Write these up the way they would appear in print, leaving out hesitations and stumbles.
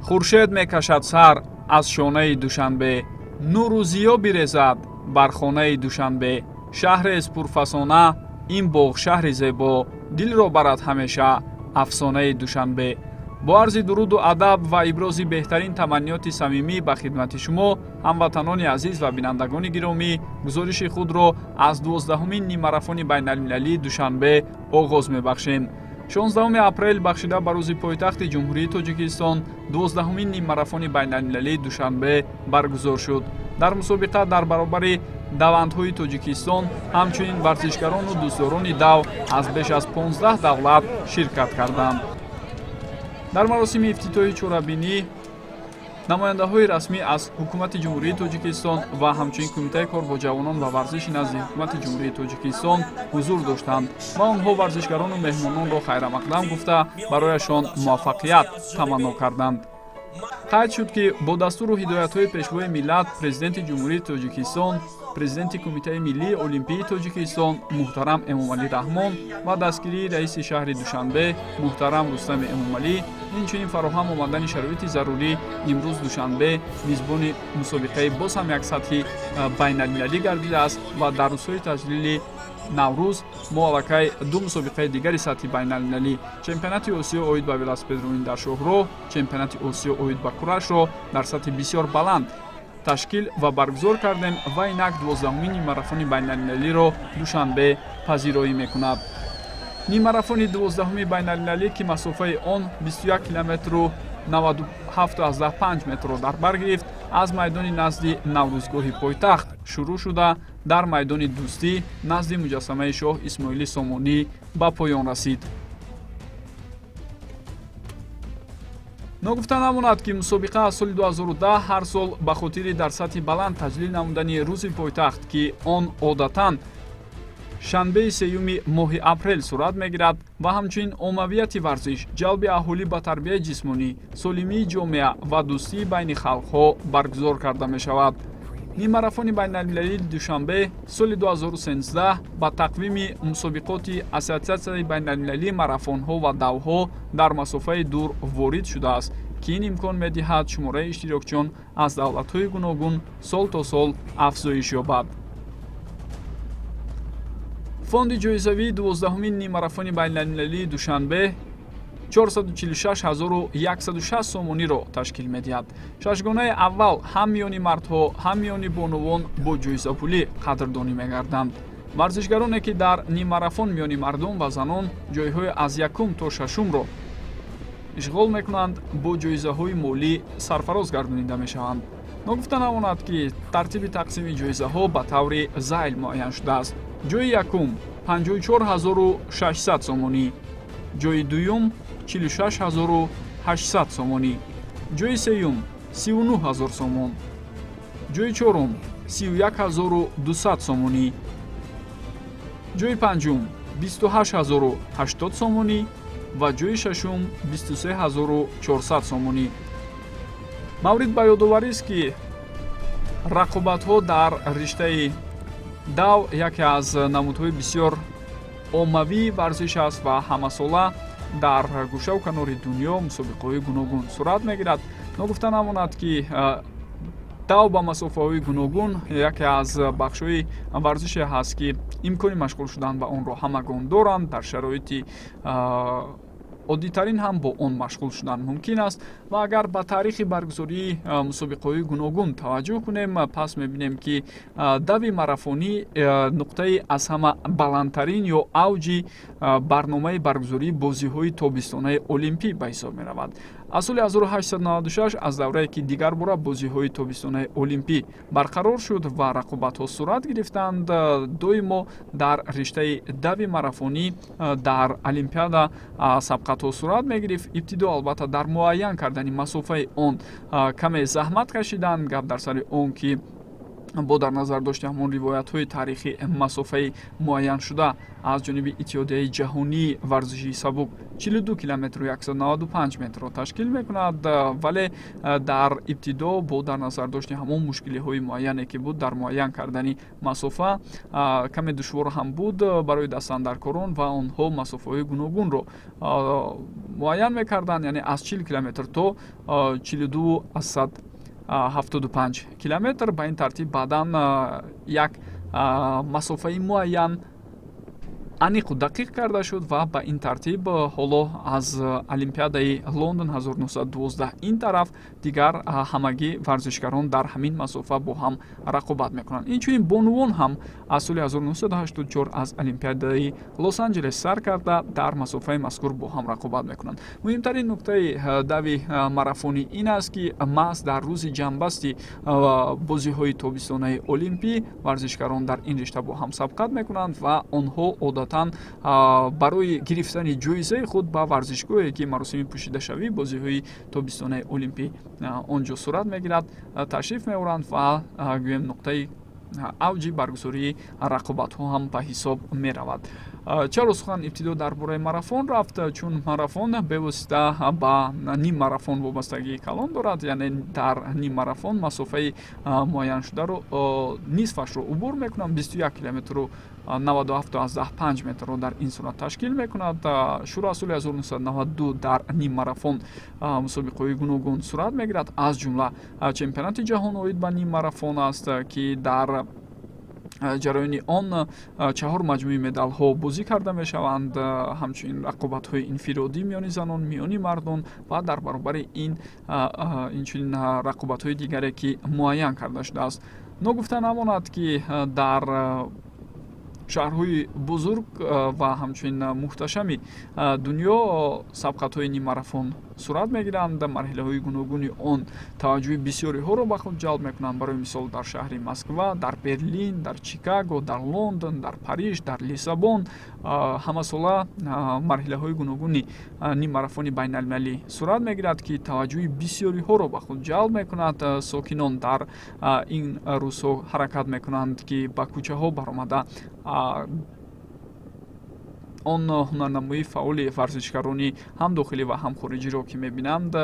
Хуршед мекашад сар аз шонаи Душанбе, нуру зиё бирезад бар хонаи Душанбе. Шаҳрест пурфасона ин боғшаҳри зебо, дилро барад ҳамеша афсонаи Душанбе. Бо арзи дуруду адаб ва ибрози беҳтарин таманниёти самимӣ ба хидмати шумо, ҳамватанони азиз ва бинандагони гиромӣ, гузориши худро аз 12-ҳумин ниммарафони байналмилалии Душанбе оғоз мебахшем. 16 апрел, бахшида ба рӯзи пойтахти Ҷумҳурии Тоҷикистон, 12-ҳумин ниммарафони байналмилалии Душанбе баргузор шуд. Дар мусобиқа дар баробари давандҳои Тоҷикистон ҳамчунин варзишгарону дӯстдорони дав аз беш аз 15 давлат ширкат карданд. Дар маросими ифтитоҳи чорабинӣ намояндаҳои расмӣ аз Ҳукумати Ҷумҳурии Тоҷикистон ва ҳамчунин Кумитаи кор бо ҷавонон ва варзиши назди Ҳукумати Ҷумҳурии Тоҷикистон ҳузур доштанд ва онҳо варзишгарону меҳмононро хайрамақдам гуфта, барояшон муваффақият таманно карданд. Қайд шуд, ки бо дастуру ҳидоятҳои Пешвои миллат, Президенти Ҷумҳурии Тоҷикистон, Президенти Кумитаи миллии олимпии Тоҷикистон муҳтарам Эмомалӣ Раҳмон ва дастгирии раиси шаҳри Душанбе муҳтарам Рустами Эмомалӣ, инчунин фароҳам омадани шароити зарурӣ, имрӯз Душанбе мизбони мусобиқаи боз ҳам як сатҳи байналмилалӣ гардидааст. Ва дар рӯзҳои таҷлили Наврӯз мо аллакай ду мусобиқаи дигари сатҳи байналмилалӣ, Чемпионати Осиё оид ба велосипедронӣ дар шоҳроҳ, Чемпионати Осиё оид ба курашро дар сатҳи бисёр баланд ташкил ва баргузор кардем ва инак 12-ҳумин ниммарафони байналмилалиро Душанбе пазироӣ мекунад. Ниммарафони 12-ҳуми байналмилалӣ, ки масофаи он 21 километру 97,5 метрро дар бар гирифт, аз майдони назди Наврӯзгоҳи пойтахт шурӯъ шуда, дар майдони Дӯстӣ назди муҷассамаи шоҳ Исмоили Сомонӣ ба поён расид. Ногуфта намонад, ки мусобиқа аз соли 2010 ҳар сол ба хотири дар сатҳи баланд таҷлил намудани рӯзи пойтахт, ки он одатан шанбеи сеюми моҳи апрел сурат мегирад, ва ҳамчунин оммавияти варзиш, ҷалби аҳолӣ ба тарбияи ҷисмонӣ, солимии ҷомеа ва дӯстии байни халқҳо баргузор карда мешавад. Ниммарафони байналмилалии Душанбе соли 2013 ба тақвими мусобиқоти Ассотсиатсияи байналмилалии марафонҳо ва давҳо дар масофаи дур ворид шудааст, ки ин имкон медиҳад шумораи иштирокчиён аз давлатҳои гуногун сол то сол афзоиш ёбад. Фонди ҷоизавии 12-ҳумин ниммарафони байналмилалии Душанбе 446 160 сомониро ташкил медиҳад. Шашгонаи аввал ҳам миёни мардҳо, ҳам миёни бонувон бо ҷоизапулӣ қадрдонӣ мегарданд. Варзишгароне, ки дар ниммарафон миёни мардон ва занон ҷойҳои аз якум то шашумро ишғол мекунанд, бо ҷоизаҳои молӣ сарфароз гардонида мешаванд. Ногуфта намонад, ки тартиби тақсими ҷоизаҳо ба таври зайл муайян шудааст. Ҷои якум 54 600 сомонӣ, ҷои дуюм 46 800 сомонӣ, ҷои сеюм 39 000 сомон, ҷои чорум 31 200 сомонӣ, ҷои панҷум 28 080 сомонӣ ва ҷои шашум 23 400 сомонӣ. Маврид ба ёдоварист, ки рақобатҳо дар риштаи дав яке аз намудҳои бисёр оммавии варзиш аст ва ҳамасола дар гӯшаву канори дунё мусобиқаҳои гуногун сурат мегирад. Ногуфта намонад, ки дав ба масофаҳои гуногун яке аз бахшҳои варзише ҳаст, ки имкони машғул шудан ба онро ҳамагон доранд. Дар шароити оддитарин ҳам бо он машғул шудан мумкин аст. Ва агар ба таърихи баргузории мусобиқаҳои гуногун таваҷҷӯҳ кунем, пас мебинем, ки дави марафонӣ нуқтаи аз ҳама баландтарин ё авҷи барномаи баргузории бозиҳои тобистонаи олимпӣ ба ҳисоб меравад. Аз соли 1896, аз даврае ки дигарбора бозиҳои тобистонаи олимпӣ барқарор шуд ва рақобатҳо сурат гирифтанд, доимо дар риштаи дави марафонӣ дар олимпиада сабқатҳо сурат мегирифт. Ибтидо, албатта, дар муайян кардани масофаи он каме заҳмат кашиданд. Гап дар сари он ки Бо дар назар дошти ҳамон ривоятҳои таърихӣ, масофаи муайяншуда аз ҷониби Иттиҳодияи ҷаҳонии варзишии сабук 42 километру 195 метрро ташкил мекунад, вале дар ибтидо бо дар назар дошти ҳамон мушкилиҳои муайяне, ки буд дар муайян кардани масофа, каме душвор ҳам буд барои дастандаркорон ва онҳо масофаҳои гуногунро муайян мекарданд, яъне аз 40 километр то 42,75 километр. Ба ин тартиб баъдан як масофаи муайян аниқу дақиқ карда шуд ва ба ин тартиб ҳоло аз Олимпиадаи Лондон 1912 ин тараф дигар ҳамагӣ варзишгарон дар ҳамин масофа бо ҳам рақобат мекунанд. Инчунин бонувон ҳам аз соли 1984 аз Олимпиадаи Лос-Анҷелес сар карда дар масофаи мазкур бо ҳам рақобат мекунанд. Муҳимтарин нуктаи дави марафонӣ ин аст, ки маҳз дар рӯзи ҷамъбасти бозиҳои тобистонаи олимпӣ варзишгарон дар ин ришта бо ҳам сабқат мекунанд ва онҳо одатан барои гирифтани ҷоизаи худ ба варзишгоҳе, ки маросими пӯшидашавии бозиҳои тобистонаи олимпӣ он ҷо сурат мегирад, ташриф меоранд ва гӯем, нуқтаи авҷи баргузории рақобатҳо ҳам ба ҳисоб меравад. Чаро сухан ибтидо дар бораи марафон рафт? Чун марафон бевосита ба ним марафон вобастагии калон дорад, яъне дар ним марафон масофаи муайяншударо нисфашро убур мекунанд, 21 километру 97,5 метрро дар ин сурат ташкил мекунад. Шурӯъ аз соли 1992 дар ним марафон мусобиқаҳои гуногун сурат мегирад, аз ҷумла чемпионати ҷаҳон оид ба ним марафон аст, ки дар ҷараёни он чаҳор маҷмӯи медалҳо бозӣ карда мешаванд, ҳамчунин рақобатҳои инфиродӣ миёни занон, миёни мардон ва дар баробари ин инчунин рақобатҳои дигаре, ки муайян карда шудааст. Ногуфта намонад, ки дар шаҳрҳои бузург ва ҳамчунин муҳташами дунё сабқатҳои ниммарафон сурат мегиранд. Марҳилаҳои гуногуни он таваҷҷӯҳи бисёриҳоро ба худ ҷалб мекунанд. Барои мисол, дар шаҳри Москва, дар Берлин, дар Чикаго, дар Лондон, дар Париж, дар Лиссабон ҳамасола марҳилаҳои гуногуни ниммарафони байналмилалӣ сурат мегирад, ки таваҷҷӯҳи бисёриҳоро ба худ ҷалб мекунад. Сокинон дар ин рӯзҳо ҳаракат мекунанд, ки ба кӯчаҳо баромада, он ҳунарнамоии фаъоли варзишгарони ҳам дохилӣ ва ҳам хориҷиро, ки мебинанд,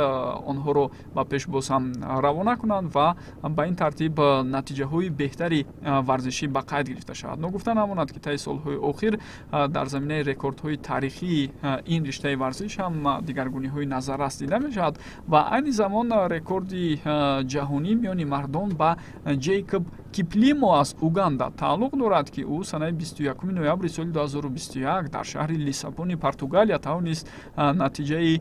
онҳоро ба пеш боз ҳам равона кунанд ва ба ин тартиб натиҷаҳои беҳтари варзишӣ ба қайд гирифта шавад. Ногуфта намонад, ки таи солҳои охир дар заминаи рекордҳои таърихии ин риштаи варзиш ҳам дигаргуниҳои назаррас дида мешавад ва айни замон рекорди ҷаҳонӣ миёни мардон ба Ҷейкоб Киплимо аз Уганда тааллуқ дорад, ки ӯ санаи 21 ноябри соли 2021 дар шаҳри Лиссабони Португалия тавонист натиҷаи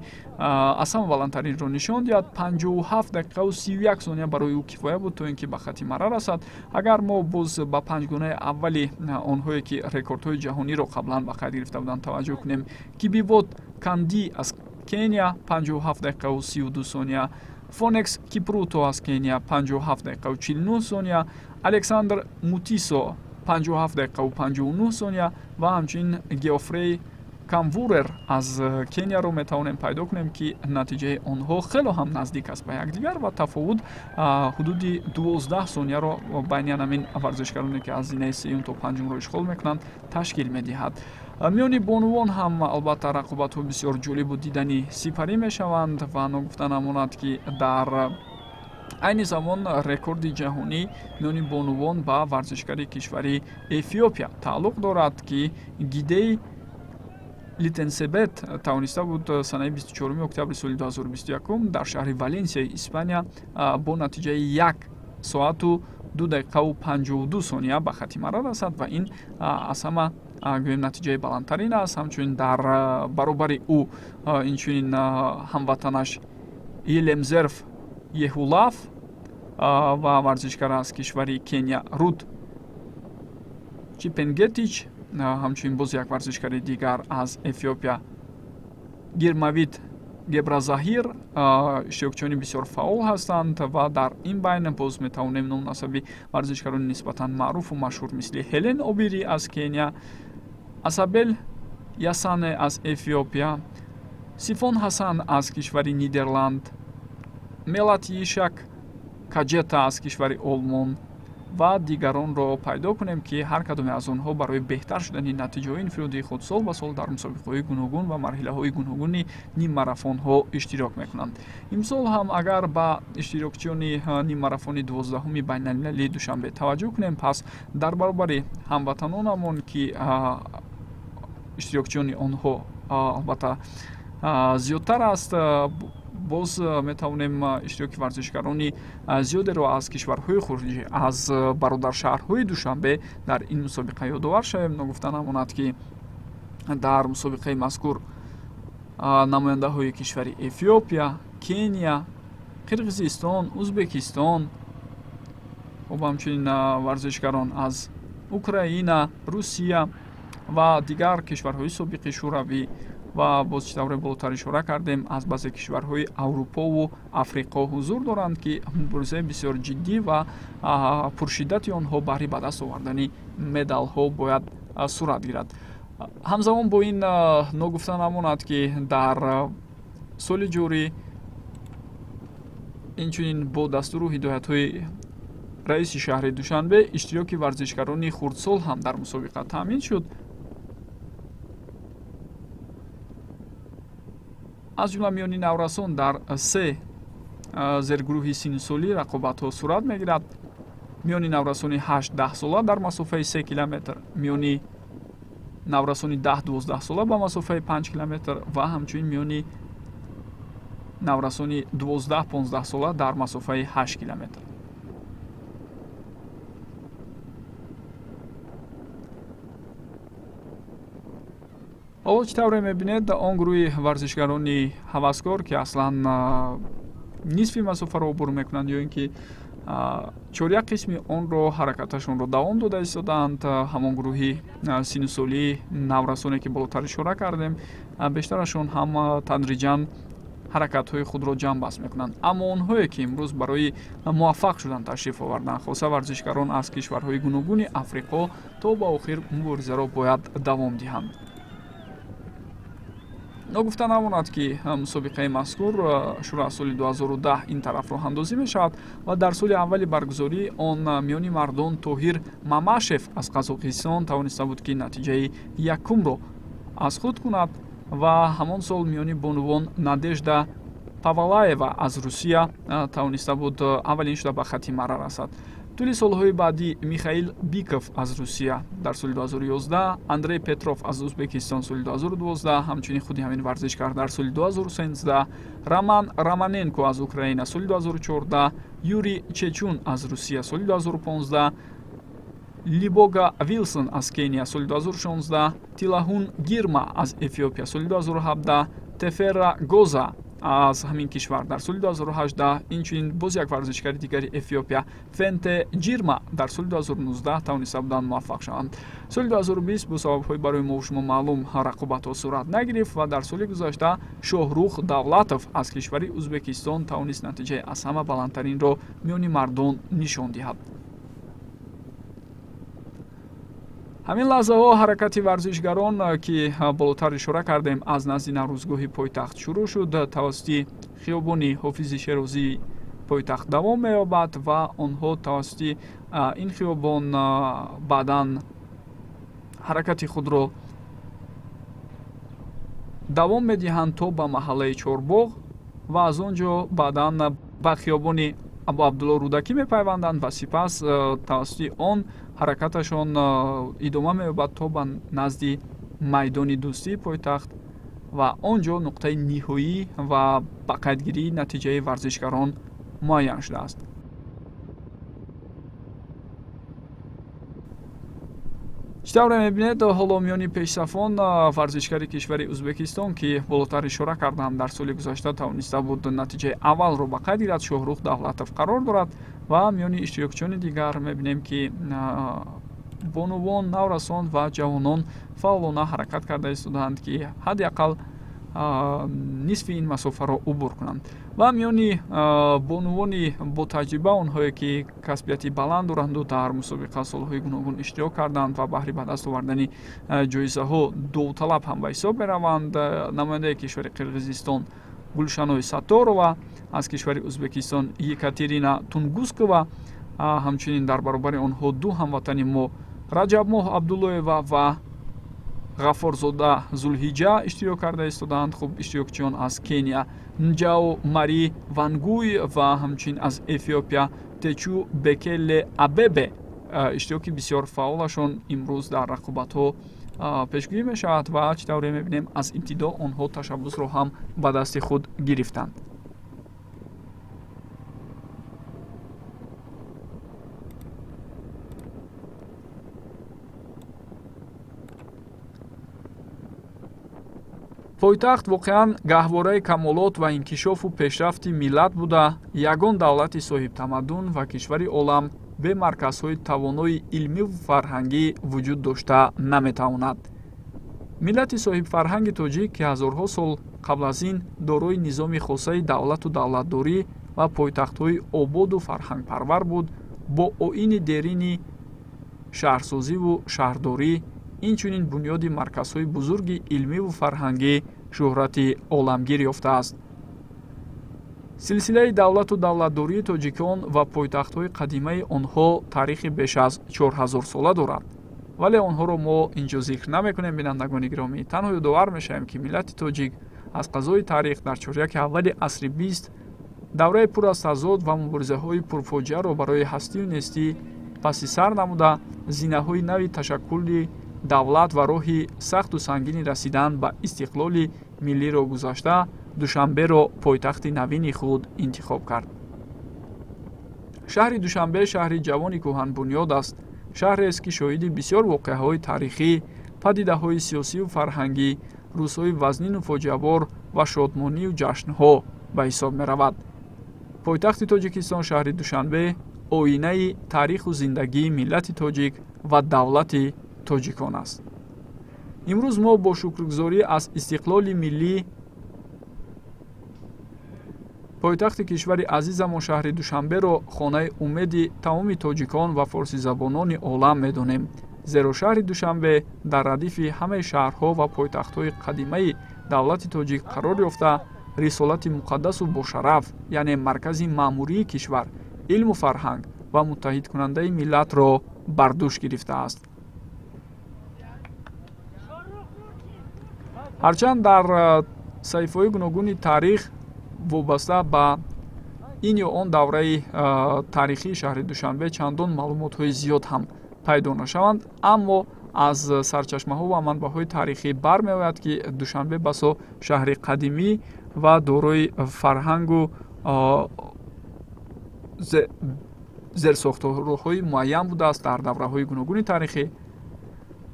аз ҳама баландтаринро нишон диҳад. 57 дақиқаву 31 сония барои ӯ кифоя буд, то ин ки ба хати мара расад. Агар мо боз ба панҷгонаи аввали онҳое, ки рекордҳои ҷаҳониро қаблан ба қайд гирифта буданд, таваҷҷӯҳ кунем: Кибивот Канди аз Кения, 57 дақиқаву 32 сония, Фонекс Кипруто аз Кения, 57 дақиқаву 49 сония, Александр Мутисо, 57 дақиқаву 59 сония ва ҳамчунин Геофрей Камвурер аз Кенияро метавонем пайдо кунем, ки натиҷаи онҳо хело ҳам наздик аст ба якдигар ва тафовут ҳудуди 12 сонияро байни ҳамин варзишгароне, ки аз зинаи сеюм то панҷумро ишғол мекунанд, ташкил медиҳад. Миёни бонувон ҳам албатта рақобатҳо бисёр ҷолибу диданӣ сипарӣ мешаванд ва ногуфта намонад, ки дар айни замон рекорди ҷаҳонӣ миёни бонувон ба варзишгари кишвари Эфиопия тааллуқ дорад, ки Гидей Летенсебет тавониста буд санаи 24 октябри соли 2021 дар шаҳри Валенсияи Испания бо натиҷаи 1 соату 2 дақиқаву 52 сония ба хати мара расад ва ин аз ҳама, гӯем, натиҷаи баландтарин аст. Ҳамчунин дар баробари ӯ инчунин ҳамватанаш Елемзерф Ехулаф ва варзишгар аз кишвари Кения Рут Чипенгетич, ҳамчунин боз як варзишгари дигар аз Эфиопия Гирмавит Гебразаҳир иштирокчиёни бисёр фаъол ҳастанд. Ва дар ин байн боз метавонем номнасаби варзишгарони нисбатан маъруфу машҳур, мисли Ҳелен Обири аз Кения, Асабел Ясане аз Эфиопия, Сифон Ҳасан аз кишвари Нидерланд, Мелат Йишак Каҷета аз кишвари Олмон. Ва дигаронро пайдо кунем, ки ҳар кадоме аз онҳо барои беҳтар шудани натиҷаҳои инфиродии худ сол ба сол дар мусобиқаҳои гуногун ва марҳилаҳои гуногуни ниммарафонҳо иштирок мекунанд. Имсол ҳам агар ба иштирокчиёни ниммарафони 12-уми байналмилалии Душанбе таваҷҷӯҳ кунем, пас дар баробари ҳамватанонамон, ки иштирокчиёни онҳо албатта зиёдтар аст, боз метавонем иштироки варзишгарони зиёдеро аз кишварҳои хориҷӣ, аз бародаршаҳрҳои Душанбе дар ин мусобиқа ёдовар шавем. Ногуфта намонад, ки дар мусобиқаи мазкур намояндаҳои кишвари Эфиопия, Кения, Қирғизистон, Узбекистон, хуб, ҳамчунин варзишгарон аз Украина, Русия ва дигар кишварҳои собиқи Шӯравӣ ва боз, чӣ тавре болотар ишора кардем, аз баъзе кишварҳои Аврупову Африқо ҳузур доранд, ки муборизаи бисёр ҷиддӣ ва пуршиддати онҳо баҳри ба даст овардани медалҳо бояд сурат гирад. Ҳамзамон бо ин ногуфта намонад, ки дар соли ҷорӣ инчунин бо дастуру ҳидоятҳои раиси шаҳри Душанбе иштироки варзишгарони хурдсол ҳам дар мусобиқа таъмин шуд. Аз ҷумла миёни наврасон дар се зергурӯҳи синнусолӣ рақобатҳо сурат мегирад: миёни наврасони 8-10 сола дар масофаи 3 километр, миёни наврасони 10-12 сола ба масофаи 5 километр ва ҳамчунин миёни наврасони 12-15 сола дар масофаи 8 километр. Ҳоло, чӣ тавре мебинед, он гурӯҳи варзишгарони ҳаваскор, ки аслан нисфи масофаро убур мекунанд ё ин ки чоряк қисми онро ҳаракаташонро давом дода истодаанд, ҳамон гурӯҳи синнусолии наврасоне, ки болотар ишора кардем, бештарашон ҳам тадриҷан ҳаракатҳои худро ҷамъбаст мекунанд. Аммо онҳое, ки имрӯз барои муваффақ шудан ташриф оварданд, хоса варзишгарон аз кишварҳои гуногуни Африқо, то ба охир муборизаро бояд давом диҳанд. Ногуфта намонад, ки мусобиқаи мазкур шурӯъ аз соли 2010 ин тараф роҳандозӣ мешавад ва дар соли аввали баргузории он миёни мардон Тоҳир Мамашев аз Қазоқистон тавониста буд, ки натиҷаи якумро аз худ кунад ва ҳамон сол миёни бонувон Надежда Павалаева аз Русия тавониста буд аввалин шуда ба хати мара расад. Тӯли солҳои баъдӣ Михаил Биков аз Русия дар соли 2011, Андрей Петров аз Узбекистон соли 2012, ҳамчунин худи ҳамин варзишгар дар соли 2013, Роман Романенко аз Украина соли 2014, Юрий Чечун аз Русия соли 2015, Либога Вилсон аз Кения соли 2016, Тилаҳун Гирма аз Эфиопия соли 2017, Тефера Гоза аз ҳамин кишвар дар соли 2018, инчунин боз як варзишгари дигари Эфиопия Фенте Ҷирма дар соли 2019 тавониста буданд муваффақ шаванд. Соли 2020 бо сабабҳои барои мо шумо маълум рақобатҳо сурат нагирифт ва дар соли гузашта Шоҳрух Давлатов аз кишвари Узбекистон тавонист натиҷаи аз ҳама баландтаринро миёни мардон нишон диҳад. Ҳамин лаҳзаҳо ҳаракати варзишгарон, ки болотар ишора кардем, аз назди Наврӯзгоҳи пойтахт шурӯъ шуд, тавассути хиёбони Ҳофизи Шерозии пойтахт давом меёбад ва онҳо тавассути ин хиёбон баъдан ҳаракати худро давом медиҳанд то ба маҳаллаи Чорбоғ ва аз он ҷо баъдан ба хиёбони Абу Абдулло Рӯдакӣ мепайванданд ва сипас тавассути он ҳаракаташон идома меёбад то ба назди майдони Дӯстии пойтахт ва он ҷо нуқтаи ниҳоӣ ва ба қайдгирии натиҷаи варзишгарон муайян шудааст. Чӣ тавре мебинед, ҳоло миёни пешсафон варзишгари кишвари Узбекистон, ки болотар ишора кардам, дар соли гузашта тавониста буд натиҷаи аввалро ба қайд гирад, Шоҳрух Давлатов қарор дорад ва миёни иштирокчиёни дигар мебинем, ки бонувон, наврасон ва ҷавонон фаъолона ҳаракат карда истодаанд, ки ҳадди ақал нисфи ин масофаро убур кунанд. Ва миёни бонувони ботаҷриба, онҳое ки касбияти баланд доранду дар мусобиқа солҳои гуногун иштирок карданд ва баҳри ба даст овардани ҷоизаҳо довталаб ҳам ба ҳисоб мераванд, намояндаи кишвари Қирғизистон Гулшаной Сатторова, аз кишвари Узбекистон Екатерина Тунгускова. Ҳамчунин дар баробари онҳо ду ҳамватани мо, Раҷабмоҳ Абдуллоева ва Ғаффорзода Зулҳиҷа, иштирок карда истодаанд. Хуб, иштирокчиён аз Кения Нҷао Мари Вангуй ва ҳамчунин аз Эфиопия Течу Бекеле Абебе, иштироки бисёр фаъолашон имрӯз дар рақобатҳо пешгӯӣ мешавад ва чӣ тавре мебинем, аз ибтидо онҳо ташаббусро ҳам ба дасти худ гирифтанд. Пойтахт воқеан гаҳвораи камолот ва инкишофу пешрафти миллат буда, ягон давлати соҳибтамаддун ва кишвари олам бе марказҳои тавонои илмиву фарҳангӣ вуҷуд дошта наметавонад. Миллати соҳибфарҳанги тоҷик, ки ҳазорҳо сол қабл аз ин дорои низоми хосаи давлату давлатдорӣ ва пойтахтҳои ободу фарҳангпарвар буд, бо оини дерини шаҳрсозиву шаҳрдорӣ, инчунин бунёди марказҳои бузурги илмиву фарҳангӣ шӯҳрати оламгир ёфтааст. Силсилаи давлату давлатдории тоҷикон ва пойтахтҳои қадимаи онҳо таърихи беш аз 4000сола дорад, вале онҳоро мо ин ҷо зикр намекунем. Бинандагони гиромӣ, танҳо ёдовар мешавем, ки миллати тоҷик аз қазои таърих дар чоряки аввали асри бист давраи пур аз тазод ва муборизаҳои пурфоҷиаро барои ҳастию нестӣ паси сар намуда, зинаҳои нави ташаккули давлат ва роҳи сахту сангини расидан ба истиқлоли миллиро гузашта, Душанберо пойтахти навини худ интихоб кард. Шаҳри Душанбе шаҳри ҷавони кӯҳанбунёд аст, шаҳрест, ки шоҳиди бисёр воқеаҳои таърихӣ, падидаҳои сиёсию фарҳангӣ, рӯзҳои вазнину фоҷиабор ва шодмонию ҷашнҳо ба ҳисоб меравад. Пойтахти Тоҷикистон, шаҳри Душанбе, оинаи таъриху зиндагии миллати тоҷик ва давлати тоҷикон аст. Имрӯз мо бо шукргузорӣ аз истиқлоли миллӣ пойтахти кишвари азизамон, шаҳри Душанберо, хонаи умеди тамоми тоҷикон ва форсизабонони олам медонем, зеро шаҳри Душанбе дар радифи ҳамаи шаҳрҳо ва пойтахтҳои қадимаи давлати тоҷик қарор ёфта, рисолати муқаддасу бошараф, яъне маркази маъмурии кишвар, илму фарҳанг ва муттаҳидкунандаи миллатро бар дӯш гирифтааст. Ҳарчанд дар саҳифаҳои гуногуни таърих вобаста ба ин ё он давраи таърихии шаҳри Душанбе чандон маълумотҳои зиёд ҳам пайдо нашаванд, аммо аз сарчашмаҳо ва манбаъҳои таърихӣ бармеояд, ки Душанбе басо шаҳри қадимӣ ва дорои фарҳангу зерсохторҳои муайян будааст. Дар давраҳои гуногуни таърихӣ,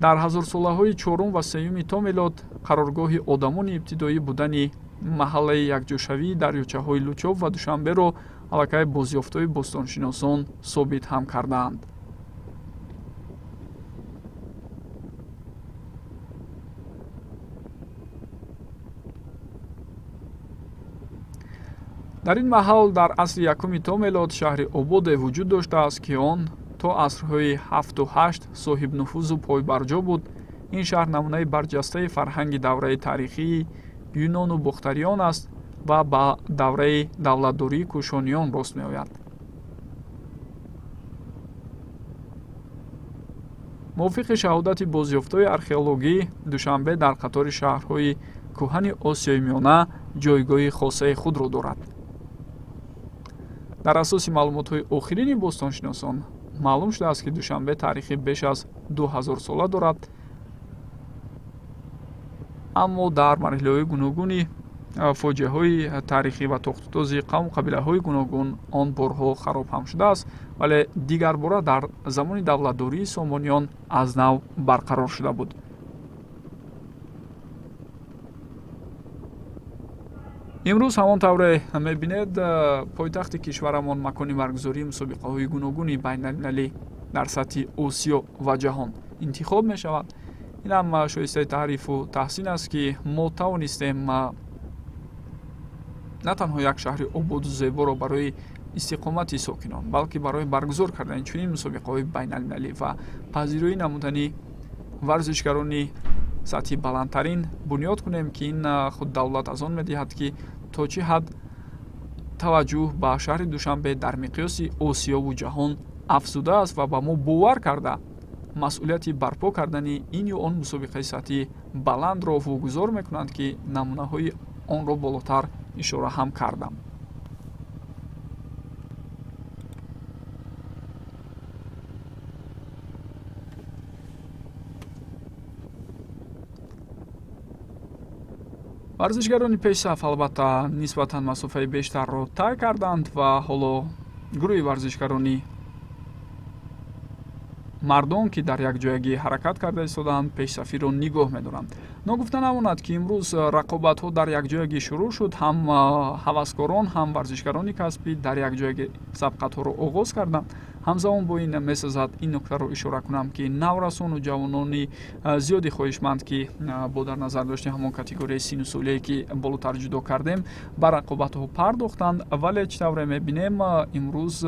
дар ҳазорсолаҳои чорум ва сеюми то мелод, қароргоҳи одамони ибтидоӣ будани маҳаллаи якҷошавии дарёчаҳои Лучоб ва Душанберо аллакай бозёфтҳои бостоншиносон собит ҳам кардаанд. Дар ин маҳал дар асри якуми то мелод шаҳри ободе вуҷуд доштааст, ки он то асрҳои ҳафту ҳашт соҳибнуфузу пойбарҷо буд. Ин шаҳр намунаи барҷастаи фарҳанги давраи таърихии юнону бохтариён аст ва ба давраи давлатдории кӯшониён рост меояд. Мувофиқи шаҳодати бозёфтҳои археологӣ, Душанбе дар қатори шаҳрҳои кӯҳани Осиёи Миёна ҷойгоҳи хосаи худро дорад. Дар асоси маълумотҳои охирини бостоншиносон маълум шудааст, ки Душанбе таърихи беш аз 2000сола дорад, аммо дар марҳилаҳои гуногуни фоҷиаҳои таърихӣ ва тохтутози қавму қабилаҳои гуногун он борҳо хароб ҳам шудааст, вале дигарбора дар замони давлатдории Сомониён аз нав барқарор шуда буд. Имрӯз, ҳамон тавре мебинед, пойтахти кишварамон макони баргузории мусобиқаҳои гуногуни байналмилалӣ дар сатҳи Осиё ва ҷаҳон интихоб мешавад. Инам шоистаи таърифу таҳсин аст, ки мо тавонистем на танҳо як шаҳри ободу зеборо барои истиқомати сокинон, балки барои баргузор кардани чунин мусобиқаҳои байналмилалӣ ва пазироӣ намудани варзишгарони сатҳи баландтарин бунёд кунем, ки ин худ давлат аз он медиҳад, ки то чӣ ҳад таваҷҷӯҳ ба шаҳри Душанбе дар миқёси Осиёву ҷаҳон Афзудааст ва ба мо бовар карда, масъулияти барпо кардани ин ё он мусобиқаи сатҳи баландро вогузор мекунанд, ки намунаҳои онро болотар ишора ҳам кардам. Варзишгарони пешсаф, албатта, нисбатан масофаи бештарро тай карданд ва ҳоло гурӯҳи варзишгарони мардон, ки дар якҷоягӣ ҳаракат карда истодаанд, пешсафиро нигоҳ медоранд. Ногуфта намонад, ки имрӯз рақобатҳо дар якҷоягӣ шурӯъ шуд. Ҳам ҳаваскорон, ҳам варзишгарони касбӣ дар якҷоягӣ сабқатҳоро оғоз карданд. Ҳамзамон бо ин месозад ин нуктаро ишора кунам, ки наврасону ҷавонони зиёди хоҳишманд, ки бо дар назар дошти ҳамон категорияи сину солие, ки болотар ҷудо кардем, ба рақобатҳо пардохтанд. Вале чӣ тавре мебинем, имрӯз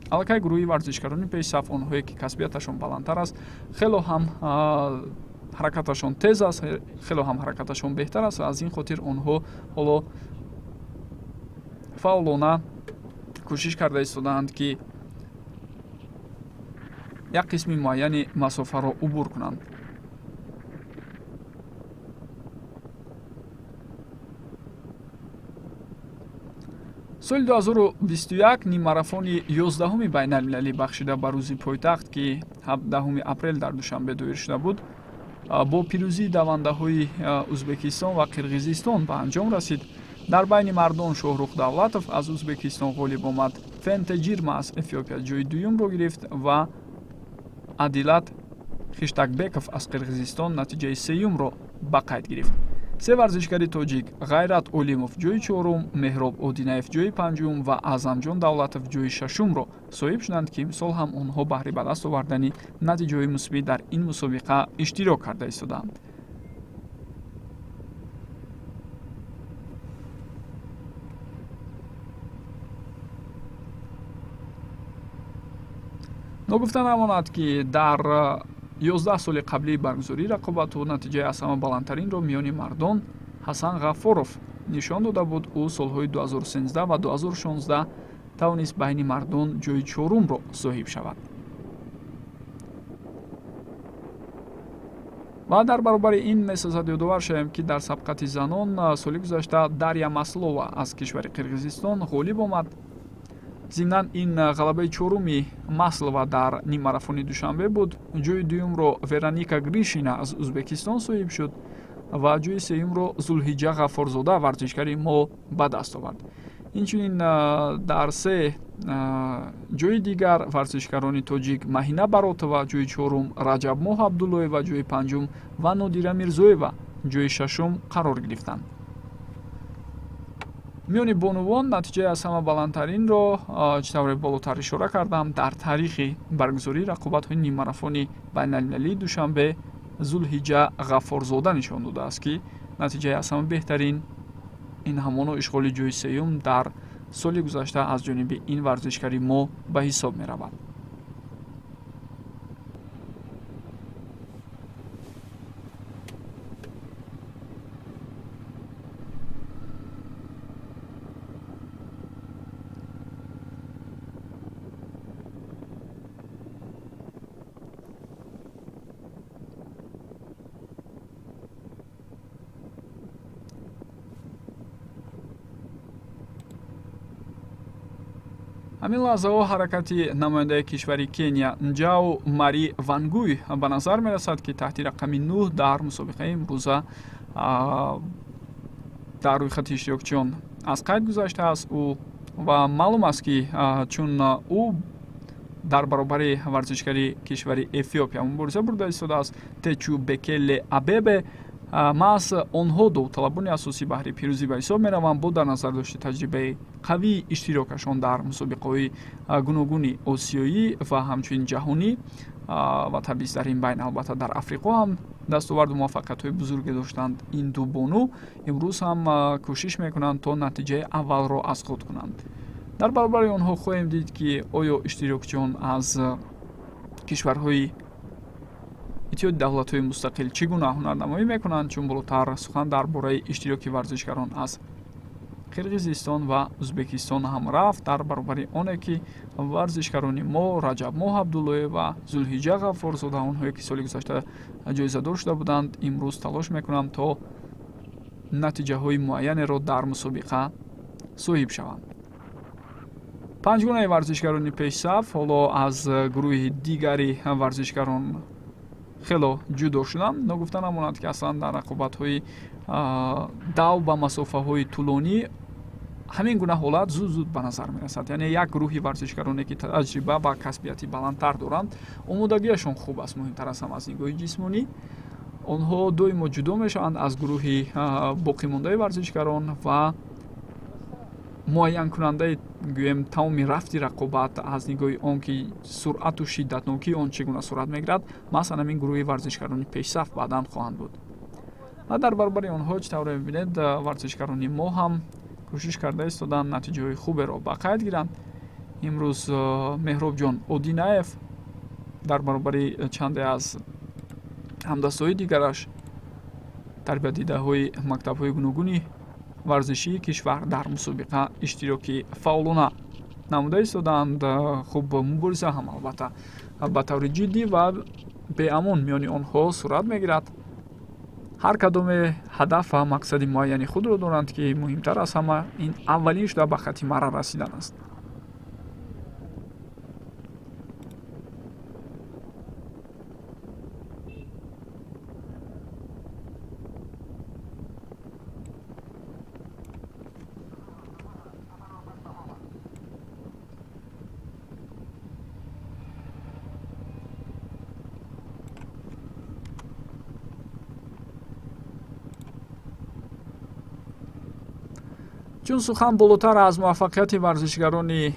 аллакай гурӯҳи варзишгарони пешсаф, онҳое ки касбияташон баландтар аст, хело ҳам ҳаракаташон тез аст, хело ҳам ҳаракаташон беҳтар аст. Аз ин хотир онҳо ҳоло фаъолона кӯшиш карда истодаанд, ки як қисми муайяни масофаро убур кунанд. Соли 2021 ниммарафони 11-уми байналмилалӣ, бахшида ба рӯзи пойтахт, ки 17 апрел дар Душанбе доир шуда буд, бо пирӯзии давандаҳои Ӯзбекистон ва Қирғизистон ба анҷом расид. Дар байни мардон Шоҳрух Давлатов аз Ӯзбекистон ғолиб омад, Фенте Ҷирма аз Эфиопия ҷои дуюмро гирифт ва Адилат Хиштакбеков аз Қирғизистон натиҷаи сеюмро ба қайд гирифт. Се варзишгари тоҷик, Ғайрат Олимов ҷои чорум, Меҳроб Одинаев ҷои панҷум ва Аъзамҷон Давлатов ҷои шашумро соҳиб шуданд, ки имсол ҳам онҳо баҳри ба даст овардани натиҷаҳои мусбӣ дар ин мусобиқа иштирок карда истодаанд. Ногуфта намонад, ки дар 11 соли қаблии баргузории рақобатҳо натиҷаи аз ҳама баландтаринро миёни мардон Ҳасан Ғаффоров нишон дода буд. Ӯ солҳои 2013 ва 2016 тавонист байни мардон ҷои чорумро соҳиб шавад. Ва дар баробари ин месозад ёдовар шавем, ки дар сабқати занон соли гузашта Дарья Маслова аз кишвари Қирғизистон ғолиб омад. Зимнан, ин ғалабаи чоруми Маслова дар ниммарафони Душанбе буд. Ҷои дуюмро Вероника Гришина аз Ӯзбекистон соҳиб шуд ва ҷои сеюмро Зулҳиҷа Ғаффорзода, варзишгари мо, ба даст овард. Инчунин дар се ҷои дигар варзишгарони тоҷик: Маҳина Баротова ҷои чорум, Раҷабмоҳ Абдуллоева ҷои панҷум ва Нодира Мирзоева ҷои шашум қарор гирифтанд. Миёни бонувон натиҷаи аз ҳама баландтаринро, чӣ тавре болотар ишора кардам, дар таърихи баргузории рақобатҳои ниммарафони байналмилалии Душанбе Зулҳиҷа Ғаффорзода нишон додааст, ки натиҷаи аз ҳама беҳтарин ин ҳамоно ишғоли ҷои сеюм дар соли гузашта аз ҷониби ин варзишгари мо ба ҳисоб меравад. Ҳамин лаҳзаҳо ҳаракати намояндаи кишвари Кения Нҷау Мари Вангуй ба назар мерасад, ки таҳти рақами 9 дар мусобиқаи имрӯза дар рӯйхати иштирокчиён аз қайд гузаштааст ӯ. Ва маълум аст, ки чун ӯ дар баробари варзишгари кишвари Эфиопия мубориза бурда истодааст, Течу Бекеле Абебе, маҳз онҳо довталабони асосӣ баҳри пирӯзӣ ба ҳисоб мераванд, бо дар назар дошти таҷрибаи қавии иштирокашон дар мусобиқаҳои гуногуни осиёӣ ва ҳамчунин ҷаҳонӣ ва табиист, дар ин байн, албатта, дар Африқо ҳам дастоварду муваффақиятҳои бузурге доштанд. Ин ду бону имрӯз ҳам кӯшиш мекунанд, то натиҷаи аввалро аз худ кунанд. Дар баробари онҳо хоҳем дид, ки оё иштирокчиён аз кишварҳои Иттиҳоди Давлатҳои Мустақил чӣ гуна ҳунарнамоӣ мекунанд, чун болотар сухан дар бораи иштироки варзишгарон аз Қирғизистон ва Ӯзбекистон ҳам рафт, дар баробари оне ки варзишгарони мо Раҷабмоҳ Абдуллоев ва Зулҳиҷа Ғаффорзода, онҳое ки соли гузашта ҷоизадор шуда буданд, имрӯз талош мекунанд то натиҷаҳои муайянеро дар мусобиқа соҳиб шаванд. Панҷгунаи варзишгарони пешсаф ҳоло аз гурӯҳи дигари варзишгарон хело ҷудо шуданд. Ногуфта намонад, ки аслан дар рақобатҳои дав ба масофаҳои тӯлонӣ ҳамин гуна ҳолат зуд зуд ба назар мерасад. Яъне як гурӯҳи варзишгароне ки таҷриба ва касбияти баландтар доранд, омодагиашон хуб аст, муҳимтар аз ҳама аз нигоҳи ҷисмонӣ, онҳо доимо ҷудо мешаванд аз гурӯҳи боқимондаи варзишгарон ва муайянкунандаи, гӯем, тамоми рафти рақобат аз нигоҳи он ки суръату шиддатнокии он чӣ гуна сурат мегирад, маҳзан ҳамин гурӯҳи варзишгарони пешсаф баъдан хоҳанд буд. Ва дар баробари онҳо, чӣ тавре мебинед, варзишгарони мо ҳам кӯшиш карда истоданд натиҷаҳои хуберо ба қайд гиранд. Имрӯз Меҳробҷон Одинаев дар баробари чанде аз ҳамдастҳои дигараш, тарбиятдидаҳои мактабҳои гуногуни варзишии кишвар, дар мусобиқа иштироки фаъолона намуда истодаанд. Хуб, мубориза ҳам албатта ба таври ҷиддӣ ва беамон миёни онҳо сурат мегирад. Ҳар кадоме ҳадаф ва мақсади муайяни худро доранд, ки муҳимтар аз ҳама ин аввалин шуда ба хати марра расидан аст. Чун сухан болотар аз муваффақияти варзишгарони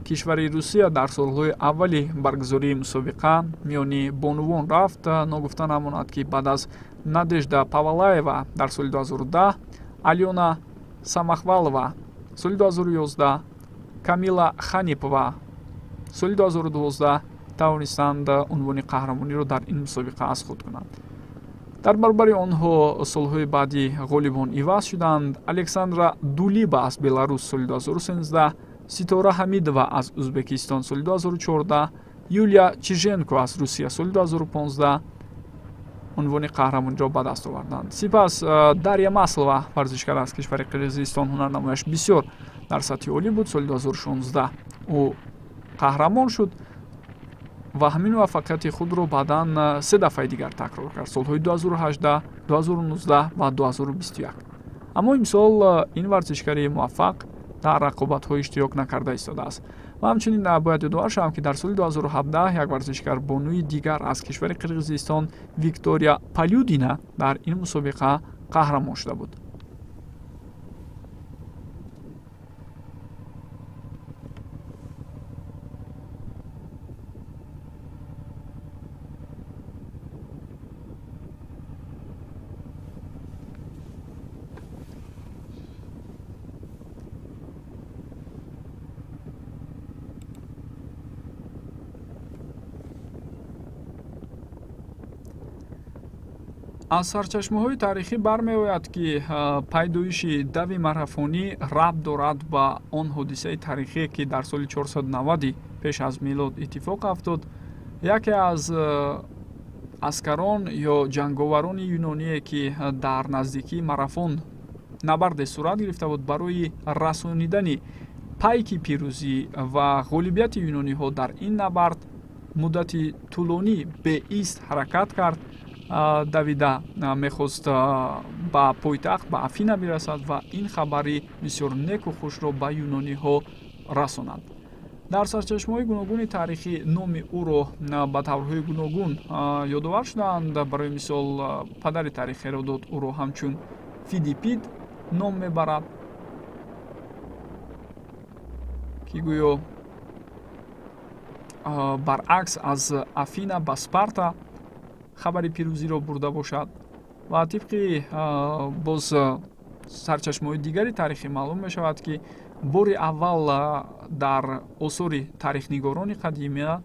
кишвари Русия дар солҳои аввали баргузории мусобиқа миёни бонувон рафт, ногуфта намонад, ки баъд аз Надежда Павалаева дар соли 2010, Алёна Самохвалова соли 2011, Камила Ханипова соли 2012 тавонистанд унвони қаҳрамониро дар ин мусобиқа аз худ кунанд. Дар баробари онҳо солҳои баъдӣ ғолибон иваз шуданд. Александра Дулиба аз Беларус соли 2013, Ситора Ҳамидова аз Ӯзбекистон соли 2014, Юлия Чиженко аз Русия соли 2015 унвони қаҳрамониро ба даст оварданд. Сипас Дарья Маслова, варзишгар аз кишвари Қирғизистон, ҳунарнамояш бисёр дар сатҳи олӣ буд. Соли 2016 ӯ қаҳрамон шуд ва ҳамин муваффақияти худро баъдан се дафъаи дигар такрор кард: солҳои 2018, 2019 ва 2021. Аммо имсол ин варзишгари муваффақ дар рақобатҳо иштирок накарда истодааст. Ва ҳамчунин бояд ёдовар шавам, ки дар соли 2017 як варзишгар бонуи дигар аз кишвари Қирғизистон, Виктория Палюдина, дар ин мусобиқа қаҳрамон шуда буд. Аз сарчашмаҳои таърихӣ бармеояд, ки пайдоиши дави марафонӣ рабт дорад ба он ҳодисаи таърихие, ки дар соли 490 пеш аз милод иттифоқ афтод. Яке аз аскарон ё ҷанговарони юноние, ки дар наздикии Марафон набарде сурат гирифта буд, барои расонидани пайки пирӯзӣ ва ғолибияти юнониҳо дар ин набард муддати тӯлонӣ беист ҳаракат кард. Давида мехост ба пойтахт, ба Афина бирасад ва ин хабари бисёр неку хушро ба юнониҳо расонад. Дар сарчашмаҳои гуногуни таърихӣ номи ӯро ба таврҳои гуногун ёдовар шудаанд. Барои мисол, падари таърих Ҳеродот ӯро ҳамчун Фидипид ном мебарад, ки гӯё баръакс аз Афина ба Спарта хабари пирӯзиро бурда бошад. Ва тибқи боз сарчашмаҳои дигари таърихӣ маълум мешавад, ки бори аввал дар осори таърихнигорони қадимия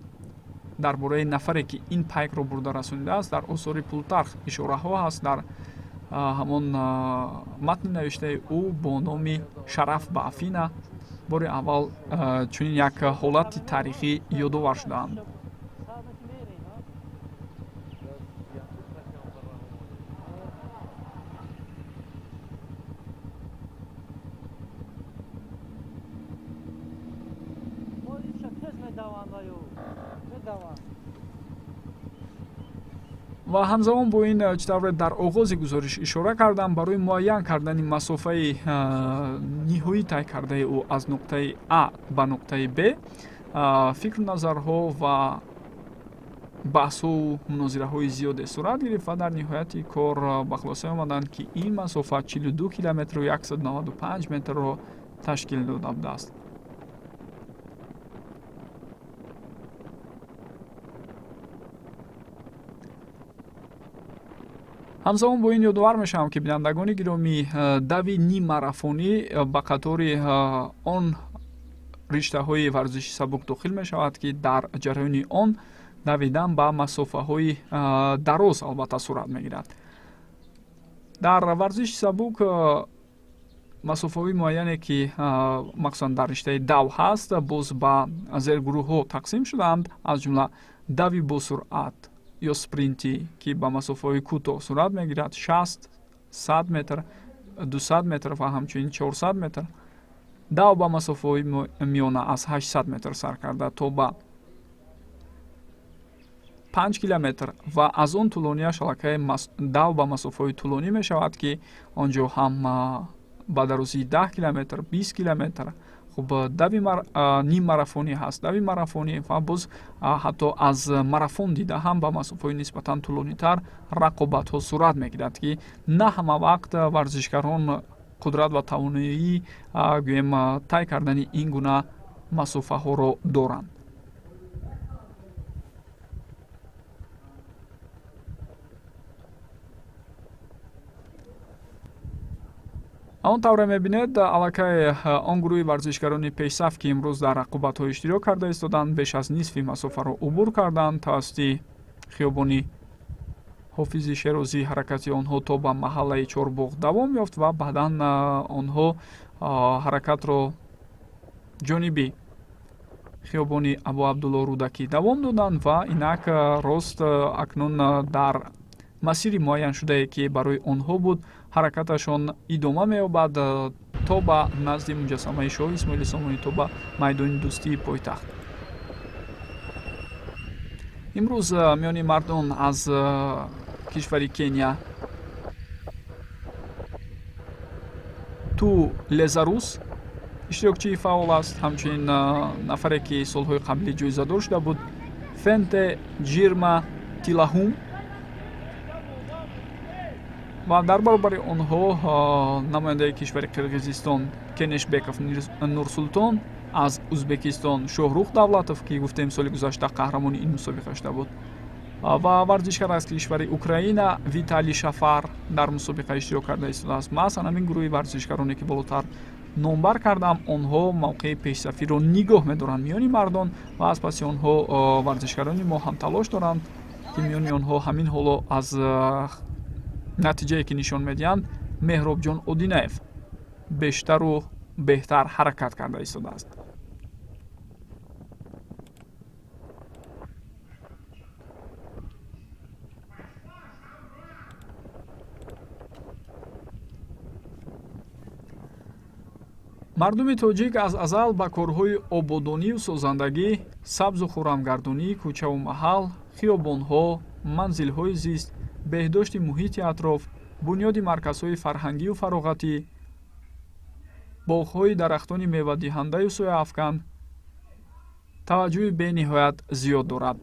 дар бораи нафаре, ки ин пайкро бурда расонидааст, дар осори Плутарх ишораҳо ҳаст. Дар Ҳамон матни навиштаи ӯ бо номи «Шараф ба Афина» бори аввал чунин як ҳолати таърихӣ ёдовар шудаанд. Ва ҳамзамон бо ин, чӣ тавре дар оғози гузориш ишора кардам, барои муайян кардани масофаи ниҳоӣ тай кардаи ӯ аз нуқтаи А ба нуқтаи Б фикру назарҳо ва баҳсҳову мунозираҳои зиёде сурат гирифт ва дар ниҳояти кор ба хулоса омаданд, ки ин масофа 42 километру 195 метрро ташкил дода будааст. Ҳамзамон бо ин ёдовар мешавам, ки, бинандагони гиромӣ, дави ниммарафонӣ ба қатори он риштаҳои варзиши сабук дохил мешавад, ки дар ҷараёни он давидан ба масофаҳои дароз албатта сурат мегирад. Дар варзиши сабук масофаҳои муайяне, ки махсусан дар риштаи дав ҳаст, боз ба зергурӯҳҳо тақсим шудаанд, аз ҷумла дави босуръат ё спринтӣ, ки ба масофаҳои кӯтоҳ сурат мегирад: 60, 100 метр, 200 метр ва ҳамчунин 400 метр, дав ба масофаҳои миёна аз 800 метр сар карда то ба 5 километр ва аз он тӯлонияш аллакай дав ба масофаҳои тӯлонӣ мешавад, ки он ҷо ҳам ба дарозии 10 километр, 20 километр, хуб, дави ниммарафонӣ ҳаст, дави марафонӣ ва боз ҳатто аз марафон дида ҳам ба масофаҳои нисбатан тӯлонитар рақобатҳо сурат мегирад, ки на ҳама вақт варзишгарон қудрат ва тавоноии, гӯем, тай кардани ин гуна масофаҳоро доранд. Он тавре мебинед, аллакай он гурӯҳи варзишгарони пешсаф, ки имрӯз дар рақобатҳо иштирок карда истоданд, беш аз нисфи масофаро убур карданд. Тавассути хиёбони Ҳофизи Шерозӣ ҳаракати онҳо то ба маҳаллаи Чорбоғ давом ёфт ва баъдан онҳо ҳаракатро ҷониби хиёбони Абуабдулло Рӯдакӣ давом доданд ва инак рост акнун дар масири муайяншудае, ки барои онҳо буд, ҳаракаташон идома меёбад то ба назди муҷассамаи шоҳ Исмоили Сомонӣ, то ба майдони Дӯстии пойтахт. Имрӯз миёни мардон аз кишвари Кения Ту Лезарус иштирокчии фаъол аст, ҳамчунин нафаре, ки солҳои қаблӣ ҷоизадор шуда буд, Фенте Ҷирма Тилаҳум, ва дар баробари онҳо намояндаи кишвари Қирғизистон Кенешбеков Нурсултон, аз Ӯзбекистон Шоҳрух Давлатов, ки гуфтем, соли гузашта қаҳрамони ин мусобиқа шуда буд, ва варзишгар аз кишвари Украина Виталий Шафар дар мусобиқа иштирок карда истодааст. Маҳз ҳамин гурӯҳи варзишгароне, ки болотар номбар кардам, онҳо мавқеи пешсафиро нигоҳ медоранд миёни мардон ва аз паси онҳо варзишгарони мо ҳам талош доранд, ки миёни онҳо ҳамин ҳоло аз натиҷае, ки нишон медиҳанд, Меҳробҷон Одинаев бештару беҳтар ҳаракат карда истодааст. Мардуми тоҷик аз азал ба корҳои ободонию созандагӣ, сабзу хуррамгардонии кӯчаву маҳал, хиёбонҳо, манзилҳои зист, беҳдошти муҳити атроф, бунёди марказҳои фарҳангию фароғатӣ, боғҳои дарахтони мевадиҳандаю сояафкан таваҷҷӯҳи бениҳоят зиёд дорад.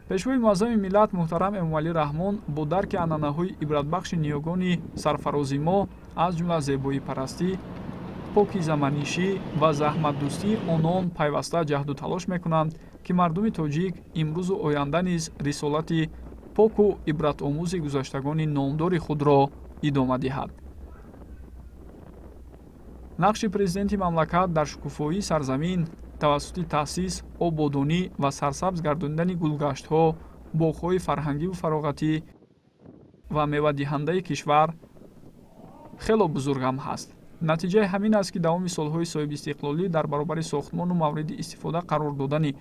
Пешвои муаззами миллат муҳтарам Эмомалӣ Раҳмон бо дарки анъанаҳои ибратбахши ниёгони сарфарози мо, аз ҷумла зебоипарастӣ, покизаманишӣ ва заҳматдӯстии онон, пайваста ҷаҳду талош мекунанд, ки мардуми тоҷик имрӯзу оянда низ рисолати поку ибратомӯзи гузаштагони номдори худро идома диҳад. Нақши президенти мамлакат дар шукуфоии сарзамин тавассути таъсис, ободонӣ ва сарсабз гардонидани гулгаштҳо, боғҳои фарҳангиву фароғатӣ. Ва мевадиҳандаи кишвар хело бузург ҳам ҳаст. Натиҷаи ҳамин аст, ки давоми солҳои соҳибистиқлолӣ дар баробари сохтмону мавриди истифода қарор додани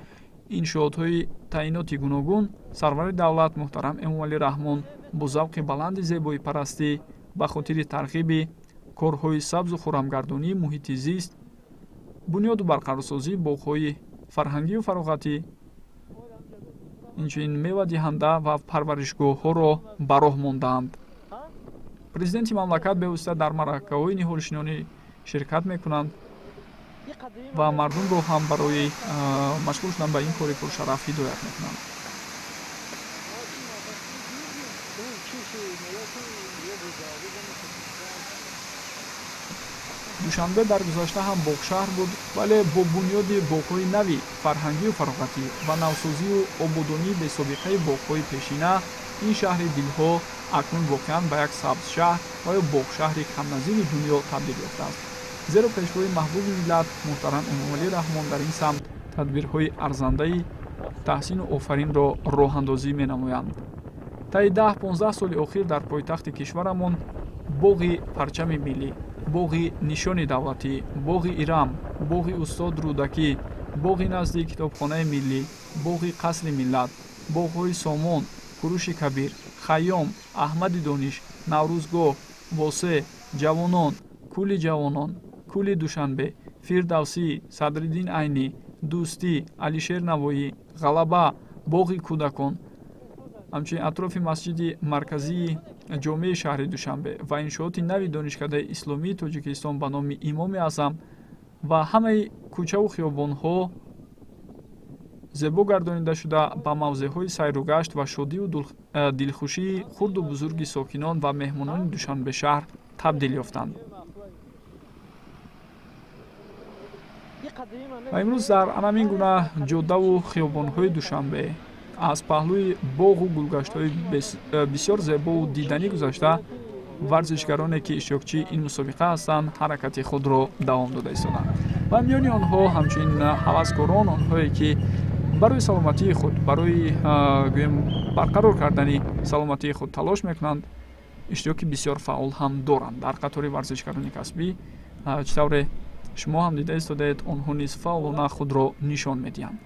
иншоотҳои таъиноти гуногун, сарвари давлат муҳтарам Эмомалӣ Раҳмон бо завқи баланди зебоипарастӣ ба хотири тарғиби корҳои сабзу хуррамгардонии муҳити зист, бунёду барқарорсозии боғҳои фарҳангию фароғатӣ, инчунин мевадиҳанда ва парваришгоҳҳоро ба роҳ мондаанд. Президенти мамлакат бевосита дар маъракаҳои ниҳолшинонӣ ширкат мекунанд ва мардумро ҳам барои машғул шудан ба ин кори пуршараф ҳидоят мекунанд. Душанбе дар гузашта ҳам боғшаҳр буд, вале бо бунёди боғҳои нави фарҳангию фароғатӣ ва навсозию ободонии бесобиқаи боғҳои пешина, ин шаҳри дилҳо акнун воқеан ба як сабзшаҳр ва ё боғшаҳри камназири дунё табдил ёфтааст. Зеро пешвои маҳбуби миллат муҳтарам Эмомалӣ Раҳмон дар ин самт тадбирҳои арзандаи таҳсину офаринро роҳандозӣ менамоянд. Таи 10-15 соли охир дар пойтахти кишварамон боғи парчами миллӣ, боғи нишони давлатӣ, боғи Ирам, боғи устод Рӯдакӣ, боғи назди китобхонаи миллӣ, боғи қасри миллат, боғҳои Сомон, Куруши Кабир, Хайём, Аҳмади Дониш, Наврӯзгоҳ, Восе, Ҷавонон, Кӯли Ҷавонон, Кӯли Душанбе, Фирдавсӣ, Садриддин Айнӣ, Дӯстӣ, Алишер Навоӣ, Ғалаба, боғи кӯдакон, ҳамчунин атрофи масҷиди марказии ҷомеи шаҳри Душанбе ва иншооти нави Донишкадаи исломии Тоҷикистон ба номи Имоми Аъзам ва ҳамаи кӯчаву хиёбонҳо зебо гардонида шуда, ба мавзеъҳои сайру гашт ва шодию дилхушии хурду бузурги сокинон ва меҳмонони Душанбешаҳр табдил ёфтанд. Ва имрӯз дар анамин гуна ҷодаву хиёбонҳои Душанбе аз паҳлӯи боғу гулгаштҳои бисёр зебову диданӣ гузашта, варзишгароне, ки иштирокчии ин мусобиқа ҳастанд, ҳаракати худро давом дода истоданд ва миёни онҳо ҳамчунин ҳаваскорон, онҳое ки барои саломатии худ, барои гӯем, барқарор кардани саломатии худ талош мекунанд, иштироки бисёр фаъол ҳам доранд. Дар қатори варзишгарони касбӣ, чӣ тавре шумо ҳам дида истодаед, онҳо низ фаъолона худро нишон медиҳанд.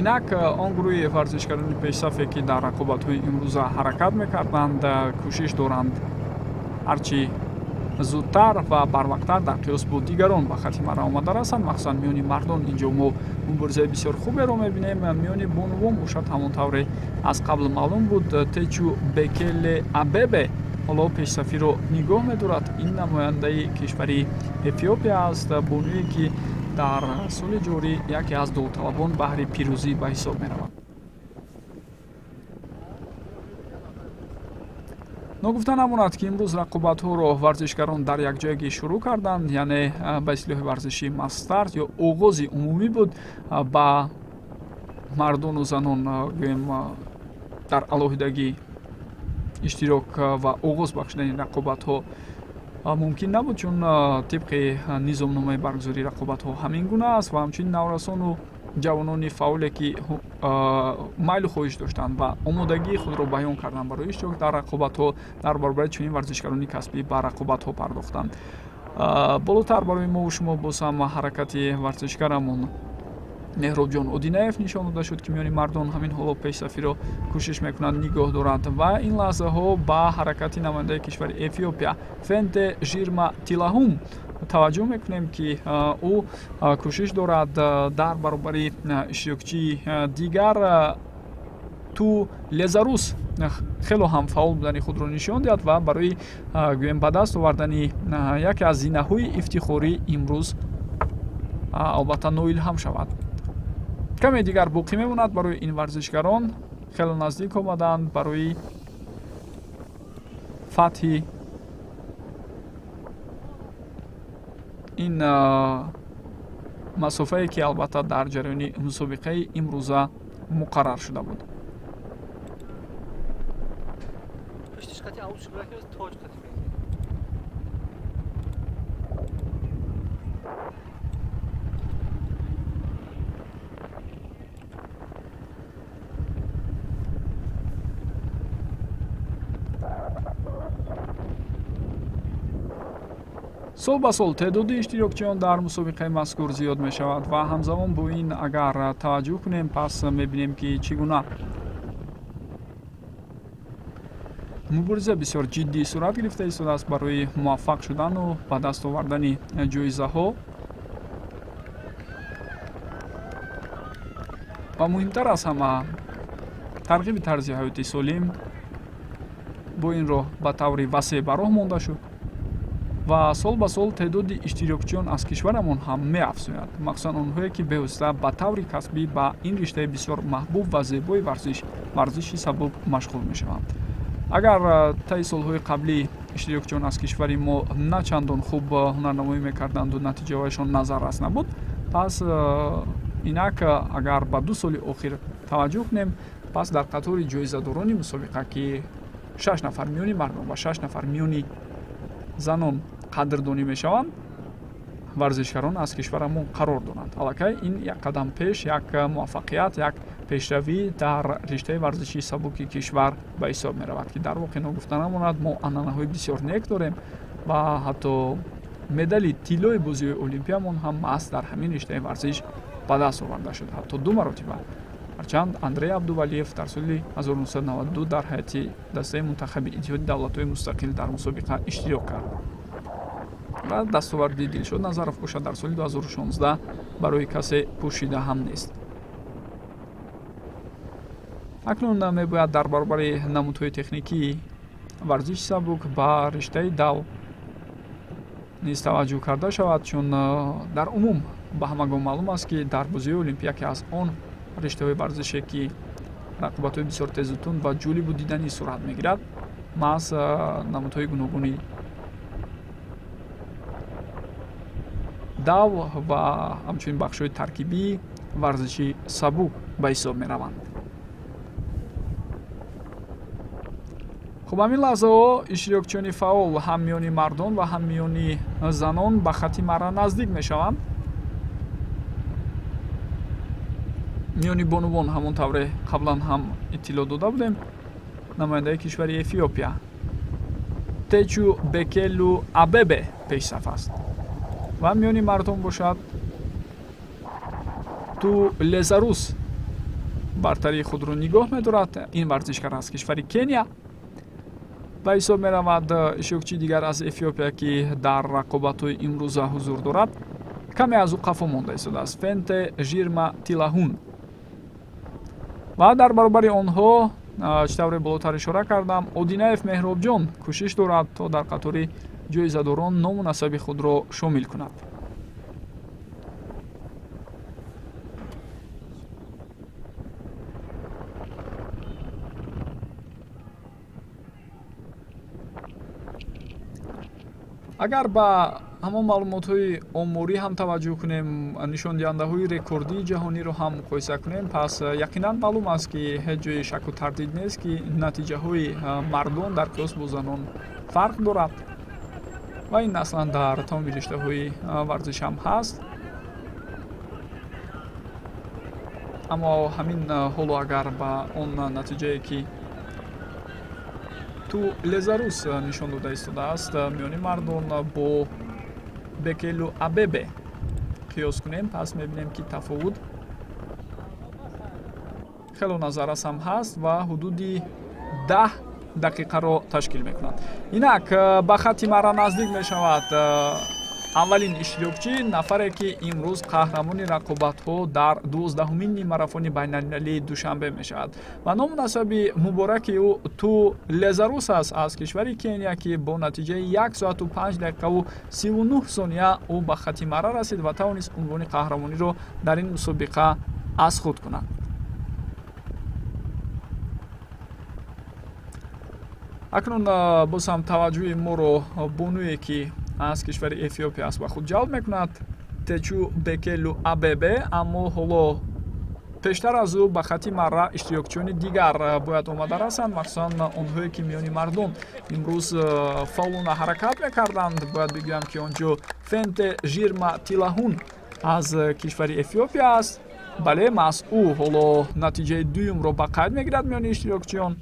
Инак он гурӯҳи варзишгарони пешсафе, ки дар рақобатҳои имрӯза ҳаракат мекарданд, кӯшиш доранд ҳарчи зудтар ва барвақттар дар қиёс бо дигарон ба хати мара омада расанд. Махсусан миёни мардон инҷо мо муборизаи бисёр хуберо мебинем. Миёни бонувон бошад, ҳамон тавре аз қабл маълум буд, Течу Бекеле Абебе ҳоло пешсафиро нигоҳ медорад. Ин намояндаи кишвари Эфиопия аст, бонуе, ки дар соли ҷорӣ яке аз довталабон баҳри пирӯзӣ ба ҳисоб меравад. Ногуфта намонад, ки имрӯз рақобатҳоро варзишгарон дар якҷоягӣ шурӯъ карданд, яъне ба истилоҳи варзишӣ масс-старт ё оғози умумӣ буд. Ба мардону занон, гӯем, дар алоҳидагӣ иштирок ва оғоз бахшидани рақобатҳо мумкин набуд, чун тибқи низомномаи баргузории рақобатҳо ҳамин гуна аст. Ва ҳамчунин наврасону ҷавонони фаъоле, ки майлу хоҳиш доштанд ва омодагии худро баён карданд барои иштирок дар рақобатҳо, дар баробари чунин варзишгарони касбӣ ба рақобатҳо пардохтанд. Болотар барои мову шумо боз ҳам ҳаракати варзишгарамон Меҳробҷон Одинаев нишон дода шуд, ки миёни мардон ҳамин ҳоло пешсафиро кӯшиш мекунад нигоҳ дорад. Ва ин лаҳзаҳо ба ҳаракати намояндаи кишвари Эфиопия Фенте Жирма Тилаҳум таваҷҷӯҳ мекунем, ки ӯ кӯшиш дорад дар баробари иштирокчии дигар Ту Лезарус хело ҳам фаъол будани худро нишон диҳад ва барои, гӯем, ба даст овардани яке аз зинаҳои ифтихорӣ имрӯз албатта ноил ҳам шавад. Каме дигар боқӣ мемонад барои ин варзишгарон. Хело наздик омаданд барои фатҳи ин масофае, ки албатта дар ҷараёни мусобиқаи имрӯза муқаррар шуда буд. Пуштиш қати авш биракӣ тоҷ қати мегирӣ. Сол ба сол теъдоди иштирокчиён дар мусобиқаи мазкур зиёд мешавад ва ҳамзамон бо ин, агар таваҷҷӯҳ кунем, пас мебинем, ки чӣ гуна мубориза бисёр ҷиддӣ сурат гирифта истодааст барои муваффақ шудану ба даст овардани ҷоизаҳо ва, муҳимтар аз ҳама, тарғиби тарзи ҳаёти солим бо ин роҳ ба таври васеъ ба роҳ монда шуд ва сол ба сол теъдоди иштирокчиён аз кишварамон ҳам меафзояд, махсусан онҳое, ки бевосита ба таври касбӣ ба ин риштаи бисёр маҳбуб ва зебои варзиш, варзиши сабук, машғул мешаванд. Агар таи солҳои қаблӣ иштирокчиён аз кишвари мо на чандон хуб ҳунарнамоӣ мекарданду натиҷаҳояшон назаррас набуд, пас инак, агар ба 2 соли охир таваҷҷӯҳ кунем, пас дар қатори ҷоизадорони мусобиқа, ки шаш нафар миёни мардон ва шаш нафар миёни занон қадрдонӣ мешаванд, варзишгарон аз кишварамон қарор доранд. Аллакай ин як қадам пеш, як муваффақият, як пешравӣ дар риштаи варзиши сабуки кишвар ба ҳисоб меравад, ки дар воқеъ ногуфта намонад, мо анъанаҳои бисёр нек дорем ва ҳатто медали тиллои бозиҳои олимпиямон ҳам маҳз дар ҳамин риштаи варзиш ба даст оварда шуд, ҳатто ду маротиба. Ҳарчанд Андрей Абдувалиев дар соли 1992 дар ҳайати дастаи мунтахаби Иттиҳоди Давлатҳои Мустақил дар мусобиқа иштирок кард ва дастоварди Дилшод Назаров бошад дар соли 2016 барои касе пӯшида ҳам нест. Акнун мебояд дар баробари намудҳои техникии варзиши сабук ба риштаи дав низ таваҷҷӯҳ карда шавад, чун дар умум ба ҳамагон маълум аст, ки дар бозиҳои олимпӣ яке аз он риштаҳои варзише, ки рақобатҳои бисёр тезу тунд ва ҷолибу диданӣ сурат мегирад, маҳз намудҳои гуногуни дав ва ҳамчунин бахшҳои таркибии варзиши сабук ба ҳисоб мераванд. Хуб, ҳамин лаҳзаҳо иштирокчиёни фаъол ҳам миёни мардон ва ҳам миёни занон ба хатти марра наздик мешаванд. Миёни бонувон, ҳамон тавре қаблан ҳам иттилоъ дода будем, намояндаи кишвари Эфиопия Течу Бекелу Абебе пешсаф аст ва миёни мардон бошад Ту Лезарус бартарии худро нигоҳ медорад. Ин варзишгар аз кишвари Кения ба ҳисоб меравад. Иштирокчии дигар аз Эфиопия, ки дар рақобатҳои имрӯза ҳузур дорад, каме аз ӯ қафо монда истодааст, Фенте Жирма Тилаҳун. Ва дар баробари онҳо, чӣ тавре болотар ишора кардам, Одинаев Меҳробҷон кӯшиш дорад, то дар қатори ҷоизадорон ному насаби худро шомил кунад. Агар ба ҳамон маълумотҳои оморӣ ҳам таваҷҷӯҳ кунем, нишондиҳандаҳои рекордии ҷаҳониро ҳам муқоиса кунем, пас яқинан маълум аст, ки ҳеҷ ҷои шаку тардид нест, ки натиҷаҳои мардон дар қиёс бо занон фарқ дорад ва ин аслан дар тамоми риштаҳои варзиш ҳам ҳаст. Аммо ҳамин ҳоло, агар ба он натиҷае, ки Ту Лезарус нишон дода истодааст миёни мардон, бо Бекелу Абебе қиёс кунем, пас мебинем, ки тафовут хело назаррас ҳам ҳаст ва ҳудуди 10 дақиқаро ташкил мекунад. Инак ба хатти марра наздик мешавад. Аввалин иштирокчӣ, нафаре ки имрӯз қаҳрамони рақобатҳо дар 12-умин ниммарафони байналмилалии Душанбе мешавад ва ному насаби мубораки ӯ Ту Лезарус аст аз кишвари Кения, ки бо натиҷаи 1 соату 5 дақиқаву 39 сония ӯ ба хати марра расид ва тавонист унвони қаҳрамониро дар ин мусобиқа аз худ кунад. Акнун боз ҳам таваҷҷӯҳи моро бонуе, ки аз кишвари Эфиопия аст, ба худ ҷалб мекунад, Течу Бекелу Абебе. Аммо ҳоло пештар аз ӯ ба хати марра иштирокчиёни дигар бояд омада расанд, махсусан онҳое, ки миёни мардон имрӯз фаъолона ҳаракат мекарданд. Бояд бигӯям, ки он ҷо Фенте Жирма Тилаҳун аз кишвари Эфиопия аст. Бале, маҳз ӯ ҳоло натиҷаи дуюмро ба қайд мегирад миёни иштирокчиён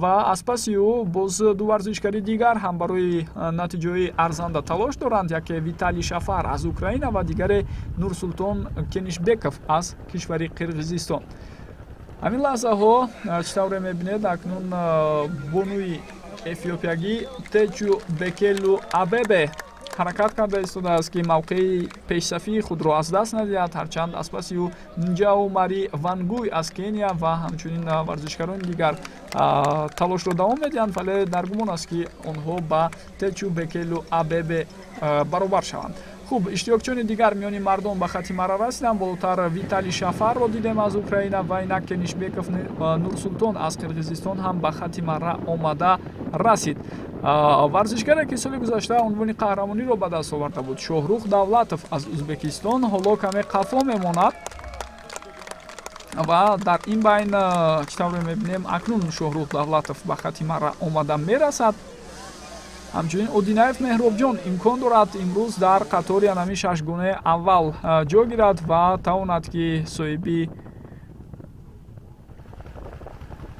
ва аз паси ӯ боз ду варзишгари дигар ҳам барои натиҷаҳои арзанда талош доранд: яке Виталий Шафар аз Украина ва дигаре Нурсултон Кенишбеков аз кишвари Қирғизистон. Ҳамин лаҳзаҳо, чӣ тавре мебинед, акнун бонуи эфиопиягӣ Течу Бекелу Абебе ҳаракат карда истодааст, ки мавқеи пешсафии худро аз даст надиҳад, ҳарчанд аз паси ӯ Нҷао Мари Вангуй аз Кения ва ҳамчунин варзишгарони дигар талошро давом медиҳанд, вале дар гумон аст, ки онҳо ба Течу Бекелу Абебе баробар шаванд. Хуб, иштирокчиёни дигар миёни мардон ба хати марра расиданд. Болотар Виталий Шафарро дидем аз Украина ва инак Кенишбеков Нурсултон аз Қирғизистон ҳам ба хати марра омада расид. Варзишгаре, ки соли гузашта унвони қаҳрамониро ба даст оварда буд, Шоҳрух Давлатов аз Ӯзбекистон, ҳоло каме қафо мемонад ва дар ин байн, чӣ тавре мебинем, акнун Шоҳрух Давлатов ба хати марра омада мерасад. Ҳамчунин Одинаев Меҳробҷон имкон дорад имрӯз дар қатори анами шашгонаи аввал ҷой гирад ва тавонад, ки соҳиби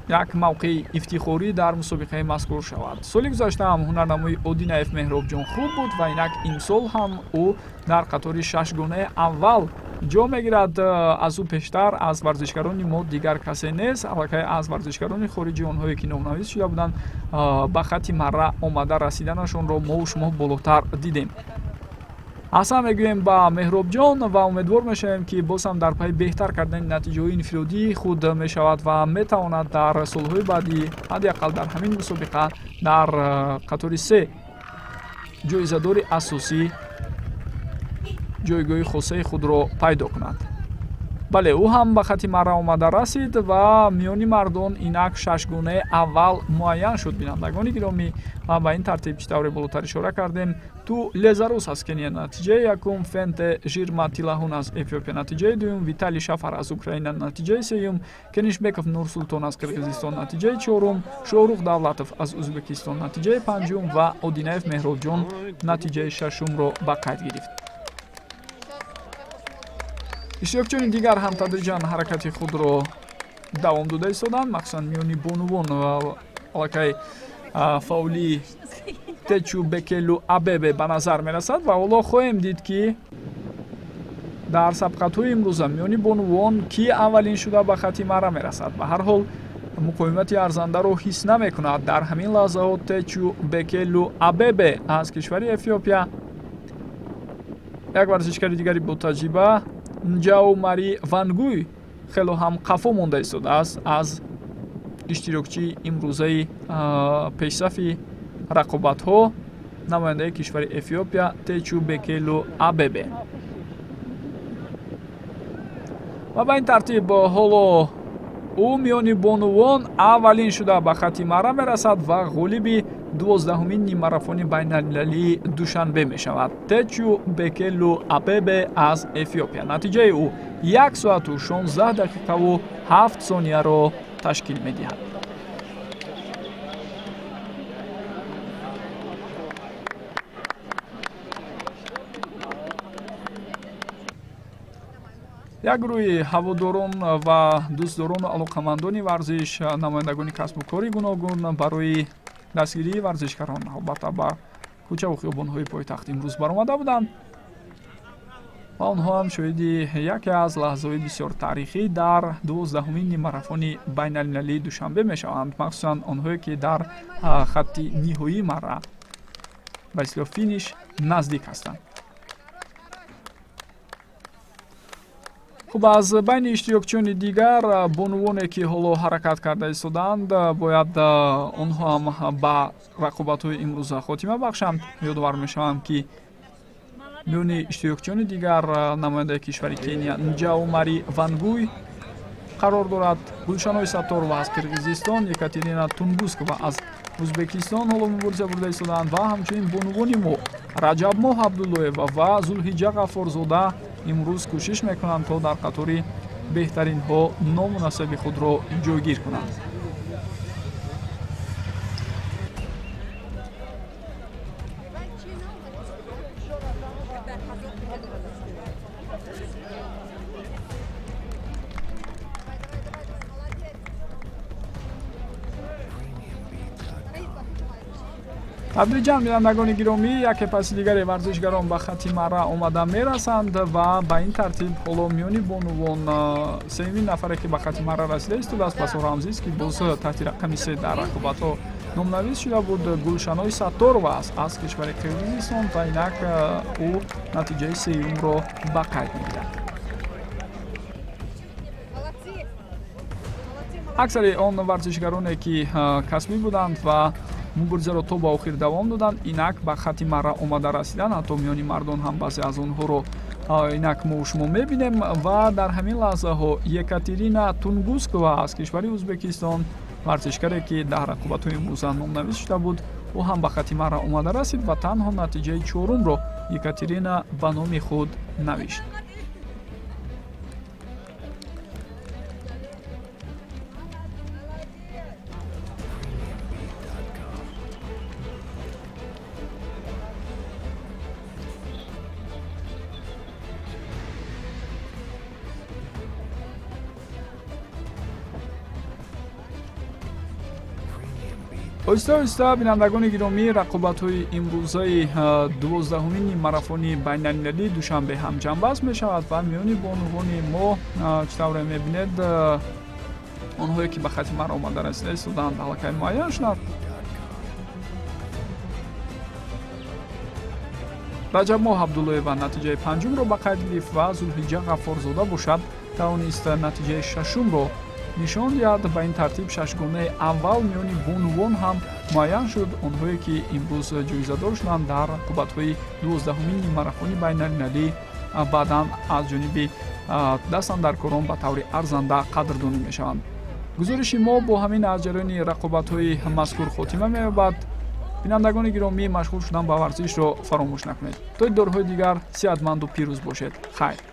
як мавқеи ифтихорӣ дар мусобиқаи мазкур шавад. Соли гузашта ҳам ҳунарнамои Одинаев Меҳробҷон хуб буд ва инак имсол ҳам ӯ дар қатори шашгонаи аввал ҷо мегирад. Аз ӯ пештар аз варзишгарони мо дигар касе нест. Аллакай аз варзишгарони хориҷӣ онҳое, ки номнавис шуда буданд, ба хати марра омада расиданашонро мову шумо болотар дидем. Аҳсан мегӯем ба Меҳробҷон ва умедвор мешавем, ки боз ҳам дар пайи беҳтар кардани натиҷаҳои инфиродии худ мешавад ва метавонад дар солҳои баъдӣ ҳадди ақал дар ҳамин мусобиқа дар қатори се ҷоизадори асосӣ ҷойгоҳи хосаи худро пайдо кунад. Бале, ӯ ҳам ба хати марра омада расид ва миёни мардон инак шашгонаи аввал муайян шуд, бинандагони гиромӣ. Ва ба ин тартиб, чӣ тавре болотар ишора кардем, Ту Лезарус аз Кения натиҷаи якум, Фенте Жирма Тилаҳун аз Эфиопия натиҷаи дуюм, Виталий Шафар аз Украина натиҷаи сеюм, Кенишбеков Нурсултон аз Қирғизистон натиҷаи чорум, Шоҳрух Давлатов аз Ӯзбекистон натиҷаи панҷум ва Одинаев Меҳробҷон натиҷаи шашумро ба қайд гирифт. Иштирокчиёни дигар ҳам тадриҷан ҳаракати худро давом дода истоданд, махсусан миёни бонувон аллакай фаъолии Течу Бекелу Абебе ба назар мерасад ва ҳоло хоҳем дид, ки дар сабқатҳои имрӯза миёни бонувон кӣ аввалин шуда ба хати марра мерасад. Ба ҳар ҳол, муқовимати арзандаро ҳис намекунад дар ҳамин лаҳзаҳо Течу Бекелу Абебе аз кишвари Эфиопия. Як варзишгари дигари ботаҷриба, Нҷао Мари Вангуй, хело ҳам қафо монда истодааст аз иштирокчии имрӯзаи пешсафи рақобатҳо, намояндаи кишвари Эфиопия Течу Бекелу Абебе. Ва ба ин тартиб ҳоло ӯ миёни бонувон аввалин шуда ба хати марра мерасад ва ғолиби 12-умин ниммарафони байналмилалии Душанбе мешавад. Течу Бекелу Абебе аз Эфиопия, натиҷаи ӯ 1 соату 16 дақиқаву 7 сонияро ташкил медиҳад. Як гурӯҳи ҳаводорон ва дӯстдорону алоқамандони варзиш, намояндагони касбу кори гуногун барои дастгирии варзишгарон албатта ба кӯчаву хиёбонҳои пойтахт имрӯз баромада буданд ва онҳо ҳам шоҳиди яке аз лаҳзаҳои бисёр таърихӣ дар 12-умин ниммарафони байналмилалии Душанбе мешаванд, махсусан онҳое, ки дар хатти ниҳоии марра, ба истилоҳ финиш, наздик ҳастанд. Хуб, аз байни иштирокчиёни дигар бонувоне ки ҳоло ҳаракат карда истодаанд, бояд онҳо ҳам ба рақобатҳои имрӯза хотима бахшанд. Ёдовар мешавам, ки миёни иштирокчиёни дигар намояндаи кишвари Кения Нҷаумари Вангуй қарор дорад, Гулшаной Сатторова аз Қирғизистон, Екатерина Тунгускова аз Ӯзбекистон ҳоло мубориза бурда истодаанд ва ҳамчунин бонувони мо Раҷабмоҳ Абдуллоева ва Зулҳиҷа Ғаффорзода имрӯз кӯшиш мекунанд, то дар қатори беҳтаринҳо ному насаби худро ҷойгир кунанд. Тадриҷан, бинандагони гиромӣ, яке паси дигаре варзишгарон ба хатти марра омада мерасанд ва ба ин тартиб ҳоло миёни бонувон сеюмин нафаре, ки ба хатти марра расида истодааст, басо рамзист, ки боз таҳти рақами се дар рақобатҳо номнавис шуда буд, Гулшанои Сатторова аст аз кишвари Қирғизистон ва инак ӯ натиҷаи сеюмро ба қайд мегирад. Аксари он варзишгароне, ки касбӣ буданд ва муборизаро то ба охир давом доданд, инак ба хатти марра омада расиданд. Ҳатто миёни мардон ҳам баъзе аз онҳоро инак мо шумо мебинем. Ва дар ҳамин лаҳзаҳо Екатерина Тунгускова аз кишвари Ӯзбекистон, варзишгаре, ки дар рақобатҳои имрӯза номнавис шуда буд, ӯ ҳам ба хатти марра омада расид ва танҳо натиҷаи чорумро Екатерина ба номи худ навишт. Оҳиста оҳиста, бинандагони гиромӣ, рақобатҳои имрӯзаи 12-умин марафони байналмилалии Душанбе ҳам ҷамъбаст мешавад ва миёни бонувони мо, чӣ тавре мебинед, онҳое, ки ба хати марра омада расида истодаанд, аллакай муайян шуданд. Раҷабмоҳ Абдуллоева натиҷаи панҷумро ба қайд гирифт ва Зулҳиҷа Ғаффорзода бошад, тавонист натиҷаи шашумро нишон диҳад. Ба ин тартиб шашгонаи аввал миёни бонувон ҳам муайян шуд, онҳое, ки имрӯз ҷоизадор шуданд дар рақобатҳои 12-умин марафони байналмилалӣ, баъдан аз ҷониби дастандаркорон ба таври арзанда қадрдонӣ мешаванд. Гузориши мо бо ҳамин аз ҷараёни рақобатҳои мазкур хотима меёбад. Бинандагони гиромӣ, машғул шудан ба варзишро фаромӯш накунед. То дидорҳои дигар сиҳатманду пирӯз бошед. Хайр.